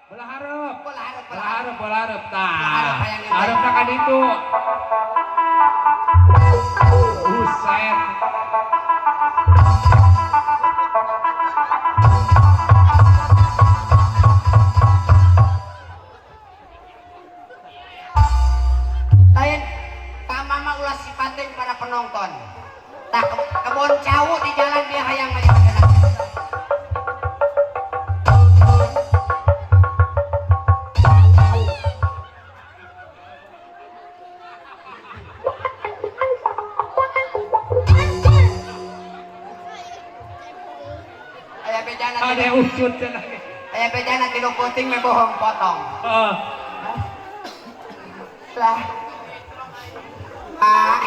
Belah hareup. Belah hareup, Belah hareup, belah hareup tah. Belah hareup hayang nyebrang. Hareupna ka ditu. Buset. Lain Pak Mama ulah sipatin para penonton. Tah kebon cau di jalan dia hayang maju. Aya bejana Ada ucut cenah. Aya bejana tilu puting me bohong potong. Heeh. Lah. Ah.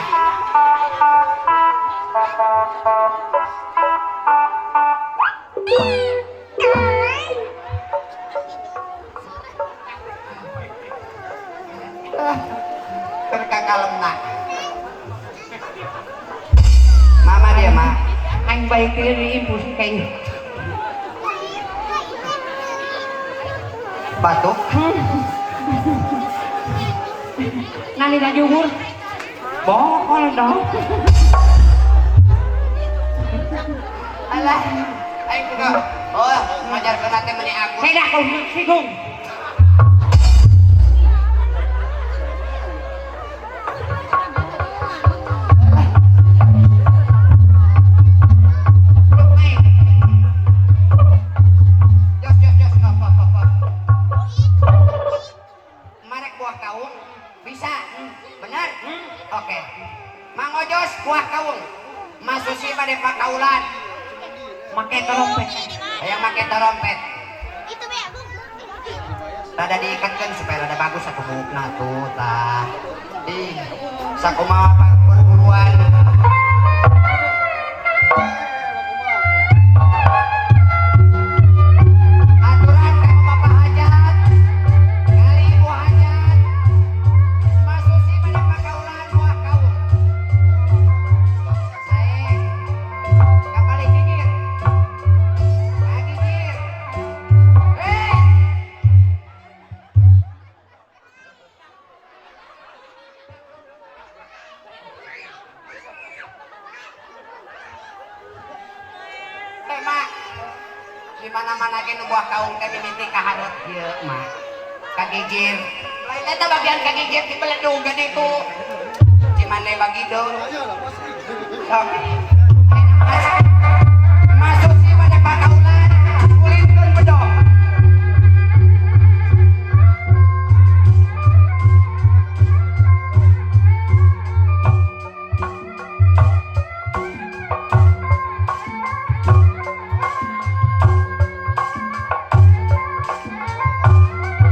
Keur kakalemna. Mama dia mah. Aing baik teh diimpus kayak Batuk. Nani tak jubur. Bokol dong. Alah, aing kudu. Oh, ngajarkeun teh meuni aku. Saya dah kau sigung. Jos jos jos op op op. Marek buah kaung bisa. Benar? Oke. Mang Ojos buah kaung. Mas Susi pada pakaulan. Make trompet. Hayang make trompet. Itu be, Bung. Rada diikatkan supaya rada bagus aku buukna tuh tah. Ih, sakumaha perguruan. Aturan ka Bapak Hajat. Kali Ibu Hajat. Mas Susi pada pakaulan buah kaung. Sae. Kapali gigir. Kagigir. Eh. Eh, Mak. Di mana-mana ge nu buah kaung teh mimiti ka hareup ieu, Mak. Kagigir. Lain eta bagian kagigir di beledug gede itu. Cimande bagido. Sok. Mas Susi pada pakaulan kulitkeun bedog.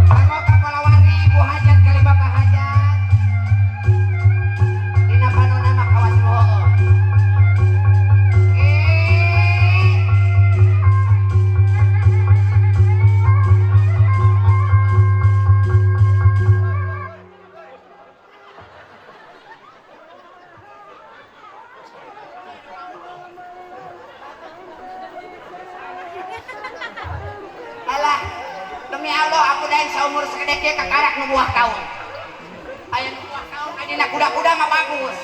Kanggo kapalawari Ibu Hajat kali Bapak Hajat. Dina panona mah kawas nu heueuh. Eh. Alah, demi Allah aku dain saumur segede kieu kakarak nu buah kaung. Aya nu buah kaung adina kuda-kuda mah bagus.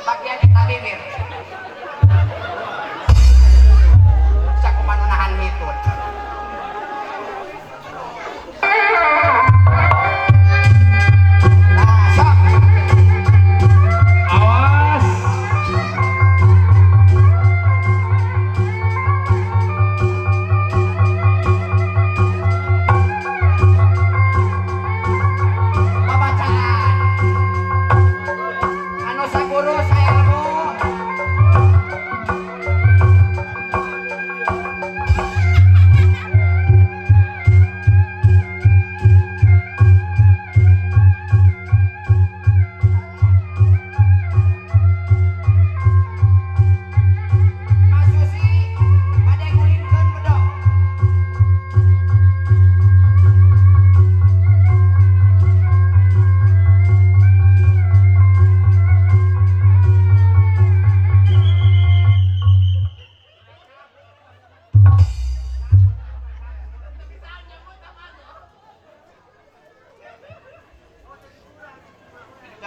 Bagian eta bibir. Sakumaha nu nahan hitut. Nah, sok. Awas. Babacaan. Anu saguru saelmu.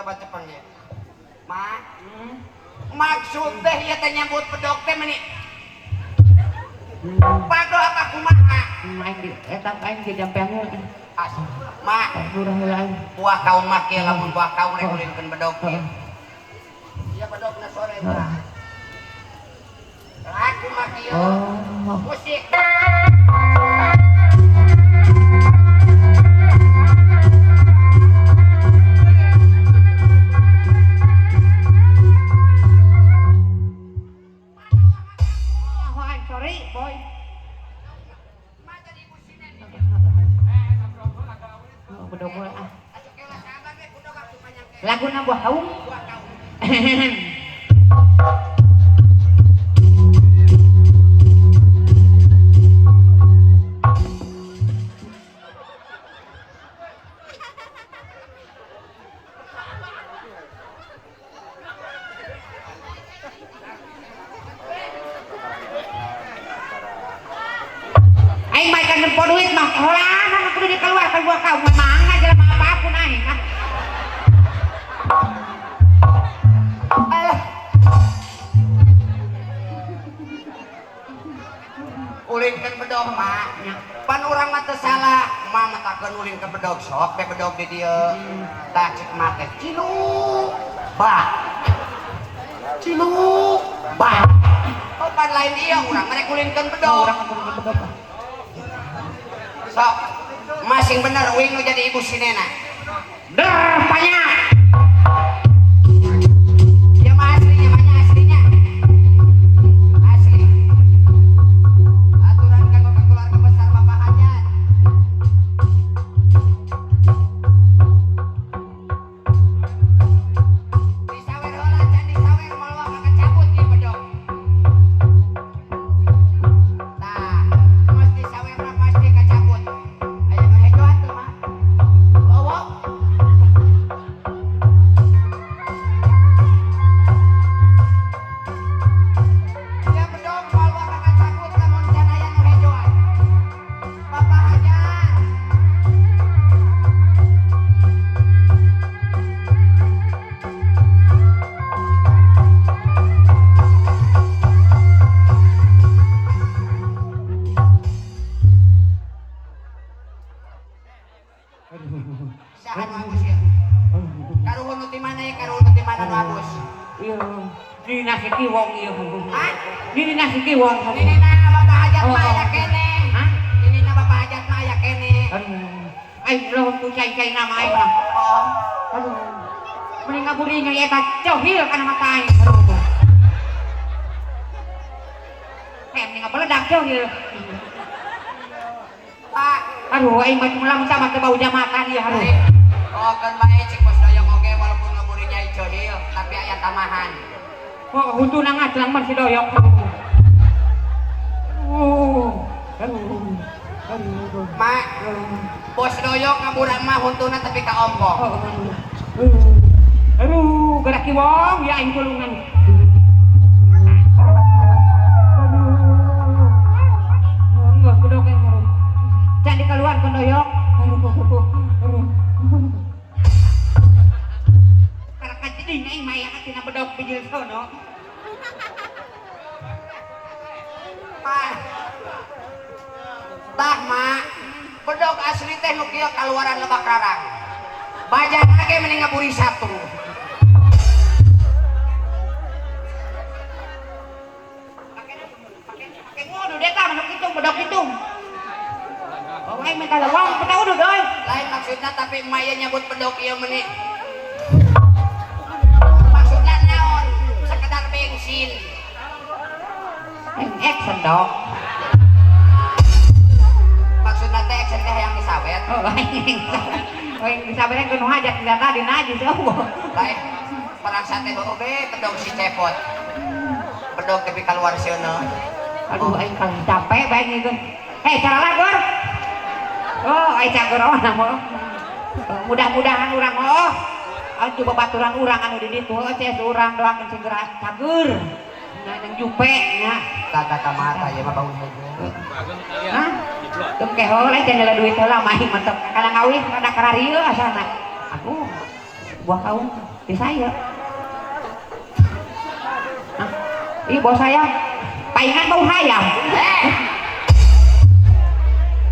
Coba cepeng ya. Mak. Maksud teh ieu teh nyambut bedog teh meuni. Pado apa kumaha? Aing di eta aing di jampean. Mak. Buah kaum mah kieu lamun buah kaum rek ulinkeun bedog kieu. Ieu bedogna sore mah. Laku mah kieu. Musik. Sorry, boy. Bedog ah. Laguna buah kaum. Aing mah kan nempo duit mah holanan kudu dikeluarkan buah kaum mangga jelema apapun aing ah. Alah. Ulinkeun bedog mah. Pan urang mah teu salah, mah matakeun ulinkeun bedog sok be bedog di dieu. Tah cek mah teh cilu ba. Cilu ba. Oh pan lain ieu urang mah rek ulinkeun bedog. Urang ulinkeun bedog. Sok masing bener uing nu jadi ibu sinena. Dah banyak. Ya mah aslinya, mah aslinya. Asli. Aturan kanggo keluarga besar Bapak Hajat. Disawer heula can disawer moal kakacabut ieu bedog. Tah, geus disawer mah pasti kacabut. Aya nu hejoan teu mah? Bawa. Ya bedog moal kakacabut lamun can aya nu hejoan. Bapak Hajat. Saha nu agus ieu? Karuhun nu ti mana ieu? Karuhun nu ti mana nu agus? Ieu di nasi kiwong ieu. Hah? Di nasi kiwong. Ninina Bapak Hajat mah aya keneh. Hah? Ninina Bapak Hajat mah aya keneh. Aduh. Aing lohong ku cai-cai nama aing mah. Oh. Aduh. Mending ngaburinya eta cohil kana mata aing. Aduh. Kayak mending ngabeledak cohil. Pak. Aduh, aing mah cuma lamun sama ke bau jamakan ieu aduh. Oh, kan bae cik bos doyong oge walaupun ngaburinya cohil tapi aya tamahan. Oh, huntuna ngaclang mah si doyong. Aduh. Aduh. Aduh. Mak, bos doyong ngaburan mah huntuna tapi ka ompong. Aduh. Aduh, gerak kiwong ya aing tulungan. Aduh. Enggak bedog yang ngurung. Can dikeluarkeun doyong. Aduh. Aduh. Karena kajeding aing mah aya tina bedog bijil sono. Pak. Tah, Mak. Bedog asli teh nu kieu kaluaran lebak rarang. Bajana ge mending ngaburi satu. Pake ngudud eta mah nu kitu bedog kitu. Oh, aing mah kalewang peta udud euy. Lain maksudna tapi emak ieu nyebut bedog ieu meuni. Maksudna naon? Sekedar bensin. Aing action dong. Maksudna teh action teh hayang disawet. Oh, aing. Aing disawet kudu hajat tidak tadi najis eueuh. Lain perang sate heueuh be bedog si cepot. Bedog tapi kaluar seuneu. Aduh, aing kalah capek bae ngikeun. Hei, cara lagor. Oh, aing cager oh mah. Mudah-mudahan urang oh. Anu babaturan urang anu di ditu heuh ces urang doakeun sing geura cager. Nya nang jupe nya. Tata kamata ieu mah bangun hejo. Hah? Teu ke heula can nyala duit heula mah aing mantep. Kana ngawih rada kararieu asana. Aku buah kaum. Di saya. Hah? Ih, bos saya. Paingan bau hayam.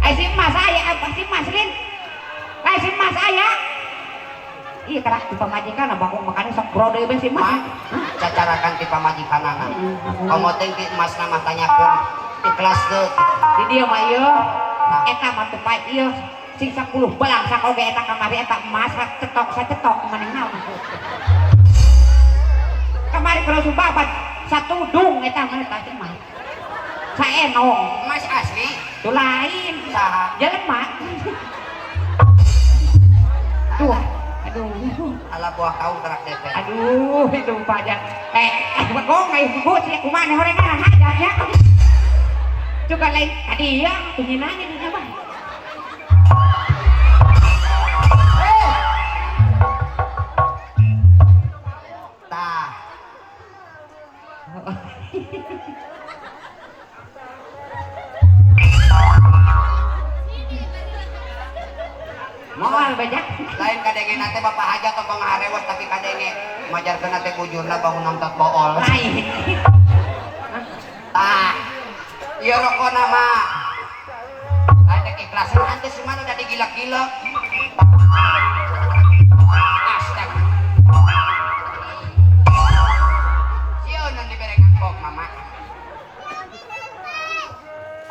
Eh, si emas aya, si emas lin. Eh, si emas aya. Iya, kerak di pamajikan bakung makannya sok bro deui bae si emas. Mak, cacarakan ti pamajikanana. Komo teh ti emasna mah tanyakeun ikhlas teu. Di dieu mah ieu. Eta mah teu pae ieu. Sing 10 belang sakoge eta kamari eta emas cetok sacetok maneh naon. Kamari kalau babat satudung eta mah eta emas. Saenong. Emas asli. Tuh lain. Saha? Jelema. Tuh. Aduh. Ala buah kaung kerak teh. Aduh, itu pajak. Gong ai bu sih kumaha horengan hajatnya. Juga lain tadi ya, penginanya di mah. Tah. Moal bajak. Lain kadenge nate bapak hajat tong ngaharewos tapi kadenge majarkeun teh bujurna bangunan tot bool. Lain. Tah. Ieu rokona mah. Lain teh ikhlasan henteu si mana udah digilak-gilak. Astaga. Sieun dibere ngangkok mama.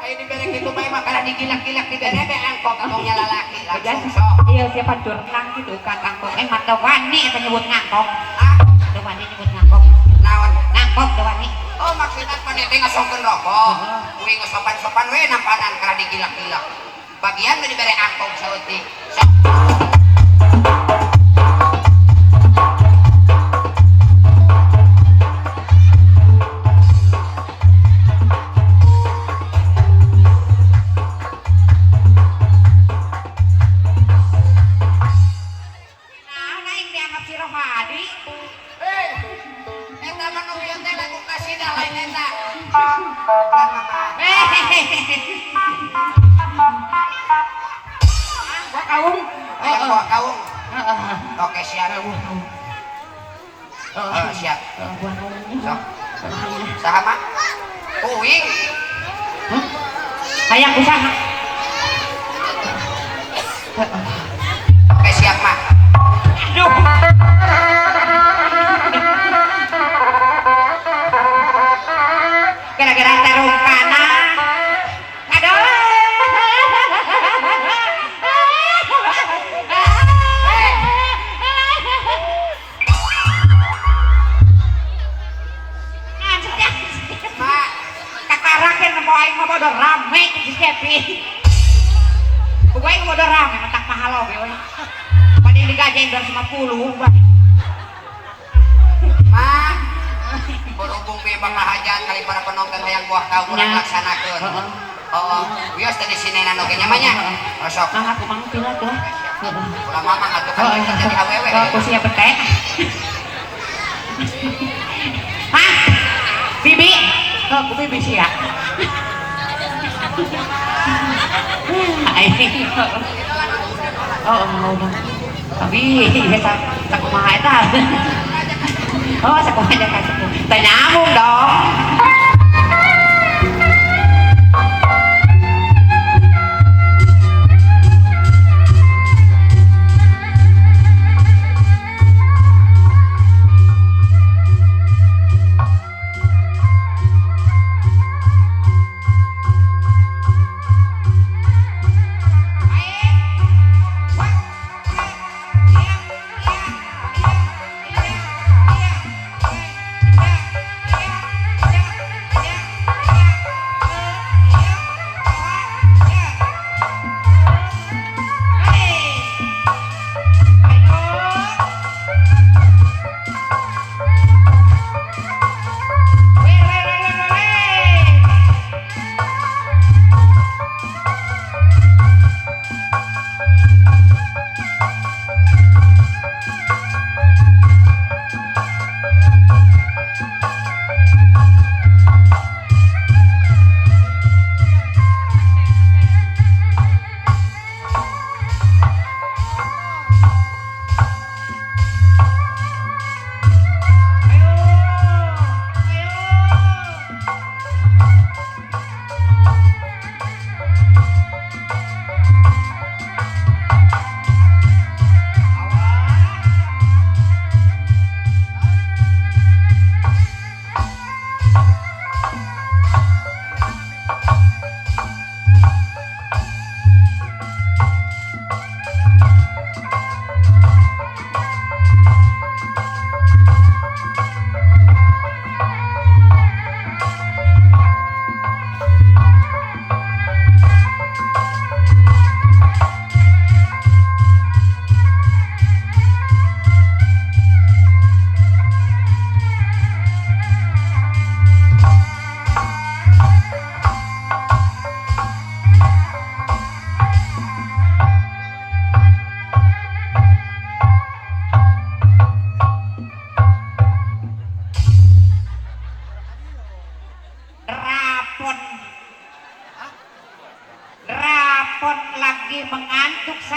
Ayo dibere kitu bae mah kana digilak-gilak dibere be angkok abongnya lalaki langsung sok. Iya siapa curang gitu kan angkok mata wani eta nyebut ngangkok. Ah, teu wani nyebut ngangkok. Naon? Ngangkok teu wani. Oh maksudna maneh teh ngasongkeun rokok. Kuwi geus sopan-sopan we nampanan kana digilak-gilak. Bagian nu dibere angkok saeutik. Sok. Naon aing dianggap si Rohadi? Eta mah nu ieu teh lagu kasidah lain eta. Kan mama. Buah kaung. Hayang buah kaung. Oke siap. Siap. Buah kaungnya. Sok. Saha mah? Kuing. Hayang usaha. Oke siap mah. Aduh. Gara-gara terung kanan. Aduh. Mak, Kakarakeun nempo aing mah bodoh rame si Cepi. Pokoknya aing bodoh rame mentak mahal oge we. Paling digaji 250 bah. Mak. Berhubung bi bakal hajat kali para penonton hayang buah kaung urang Nya. laksanakeun. Heeh. Oh, wios teh di sinenan oge nya mah nya. Oh, sok. Nah, aku mang pila tuh. Ulah mamang atuh kan kita jadi awewe. Oh, aku siap bete. Hah? Bibi? Oh, aku bibi sih ya. Oh, udah. Tapi sakumaha eta. Oh, sakumaha ka sakumaha. Teu nyambung dong.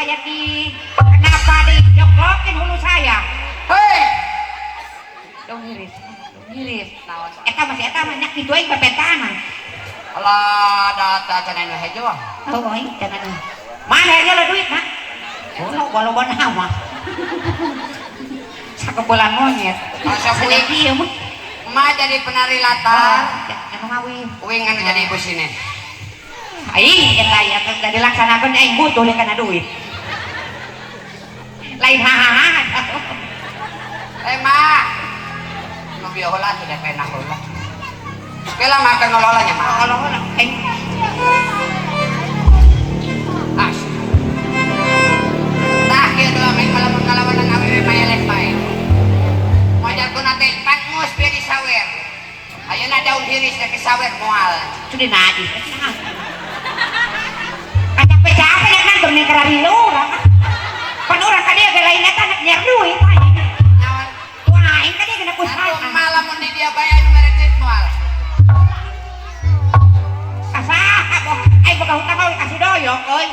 saya di kenapa dijoklokin hulu saya? Hei, Daun hiris, daun hiris. Naon? Eta masih eta mah nyak kitu aing pepetanan. Alah, data cenah nu hejo. Oh, aing cenah. Mana ya lo duit, Mak? Oh, loba nama. Sakebelan monyet. Asa Sedih ieu mah. Emak jadi penari latar, Anu ngawi. Uing anu jadi ibu sini. Aing eta ya kan tadi laksanakeun aing butuh leh kana duit. Lain hahaha. Eh, Mak. Nu bieu heula sudah penak heula. Oke lah makan ngolola nya, Mak. Kalau aing As. Tah kieu doang aing kalamun kalawanan awewe maeleh bae. Mojarkeun teh patmus bieu disawer. Ayeuna daun hiris rek disawer moal. Sudah najis. Capek-capek nek nantong ning kararilu urang. Pan urang ka dieu ge lain eta nek nyiar duit aing. Naon? Wah, aing ka dieu ge Atuh usaha. malah mun di dia bae anu mere duit moal. Kasaha boh, aing boga hutang oge ka si Doyok euy.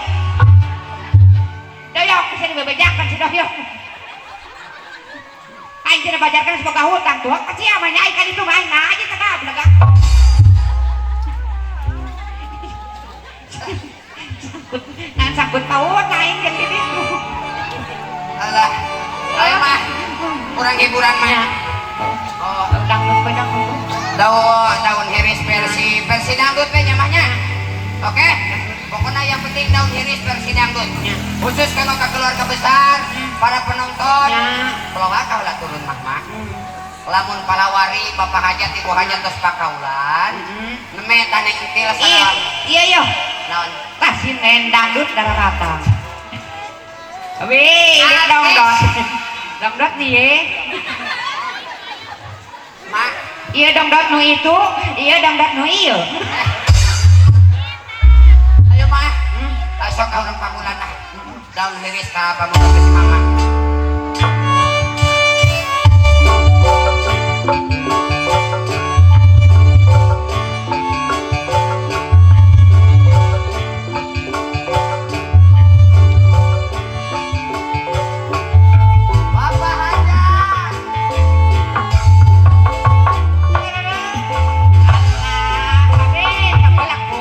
Doyok bisa dibebejakan si Doyok. Aing cenah bajarkeun boga hutang tuh, ka sia mah nya aing ka ditu mah aing najis ka gablek. Sangkut, nah sangkut paut aing jeung di ditu. Alah. Ayo mah. Kurang hiburan mah. Oh, Dangdut we dangdut. daun hiris versi dangdut we nya mah nya. Oke? Pokoknya yang penting daun hiris versi dangdut. Ya. Khusus kalau ke keluarga besar, para penonton. Ya. Pelawak lah turun mah mah. Lamun palawari bapak hajat ibu hajat tos pakaulan. Neme taneng entil Iya, salam. iya iya. Naon? Tah sinen dangdut darah rata. Wih, Artis. dangdut. Dangdut nih ye. Mak, Iya dangdut nu itu, iya dangdut nu ieu. ayo mah. Sok ka urang pamulan ah. Daun hiris ka pamulan si mama. Bapak Hajat. Alah, amin, kapalak ko.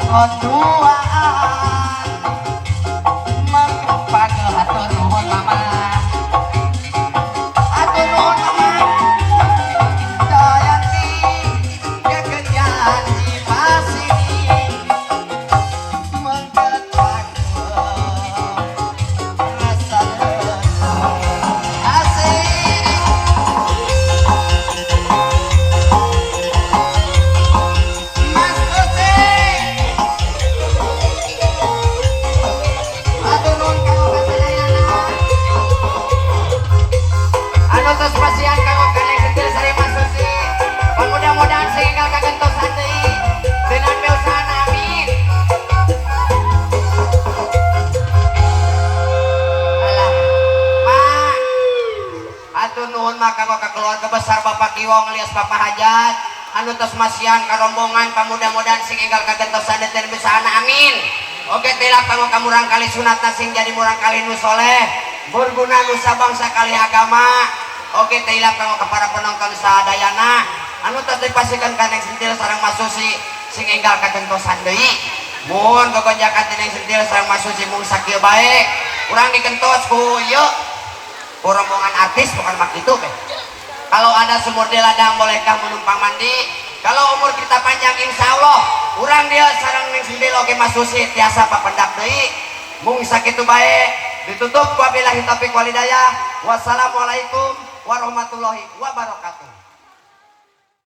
Duaan mangpagel hatur nuhun mama, hatur nuhun mama Dayanti kekenyan Cipasini mengketak rasa asik. Mas Jose, hatur nuhun kanggo kasadayana anu tos pasian kanggo kaneng setil sari Mas Susi. Mudah-mudahan sing enggal kagentosan deui dengan beusahana, amin. Alah, Mak, hatur nuhun mah kanggo ka keluarga besar Bapak Kiwong alias Bapak Hajat anu tos masihan ka rombongan, pamudah-mudahan sing enggal kagentosan deui dan beusahana, amin. Oke, tilap kanggo ka murang kali sunatna sing jadi murang kali nu soleh, berguna nusa bangsa kali agama. Oke, tilap kanggo ka para penonton sadayana anu tos dipasihkan ka Neng Sentil sareng Mas Susi sing enggal kagentosan deui. Mun gogonjakan ti Neng Sentil sareng Mas Susi mung sakieu bae, urang digentos ku ieu ku rombongan artis, bukan mak itu be. Kalau ada sumur di ladang, bolehkah menumpang mandi? Kalau umur kita panjang, insya Allah urang dia sareng Neng Sentil oge Mas Susi tiasa papendak deui. Mung sakitu bae, ditutup wabillahi taufiq walhidayah. Wassalamualaikum warahmatullahi wabarakatuh.